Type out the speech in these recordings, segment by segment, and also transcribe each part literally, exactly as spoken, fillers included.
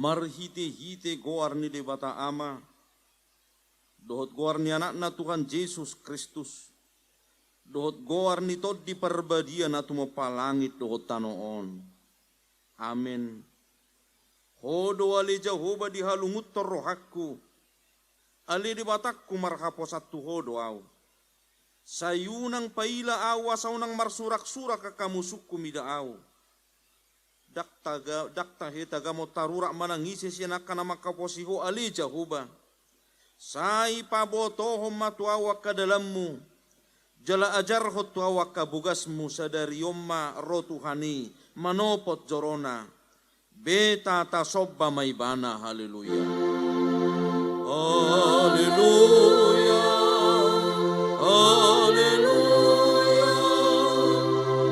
Marhite-hite goar ni Debata Ama, dohot goar ni Anakna Tuhan Jesus Kristus, dohot goar ni Tondi Parbadia na tumompa langit dohot tano on. Amen. Ho do ale Jahowa dihalungunhon rohangku, ale Debatangku marhaposan tu Ho do ahu. Sai unang paila ahu asa unang marsurak-surak angka musungku mida ahu. Ndang taga-, ndang tahe tagamon tarurak manang ise sian angka na manghaposi Ho ale Jahowa. Sai pabotohon ma tu ahu angka dalanMu, jala ajarhon tu ahu angka bogasMu, sadari on ma ro Tuhan i manopot joroNa. Beta tasomba ma Ibana. Haleluya. Haleluya. Haleluya.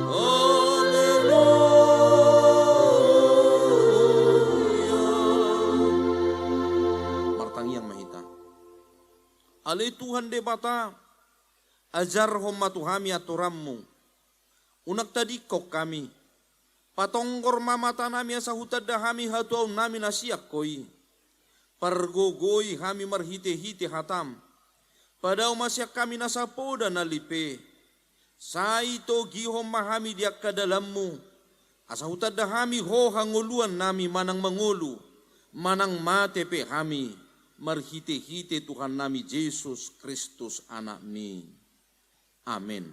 Haleluya. Martangiang ma hita. Ale Tuhan Debata, ajarhon ma tu hami aturanMu. Unang tadingkon hami. Patonggor ma matanami asa hutanda hami hatuaonnami na sian Ho i. Pargogoi hami marhite-hite hataM. Padao ma sian hami nasa poda na lipe. Sai togihon ma hami di angka dalanMu, asa hutanda hami Ho hangoluannami manang mangolu, manang mate pe hami, marhite-hite Tuhannami Jesus Kristus AnakMi. Amen.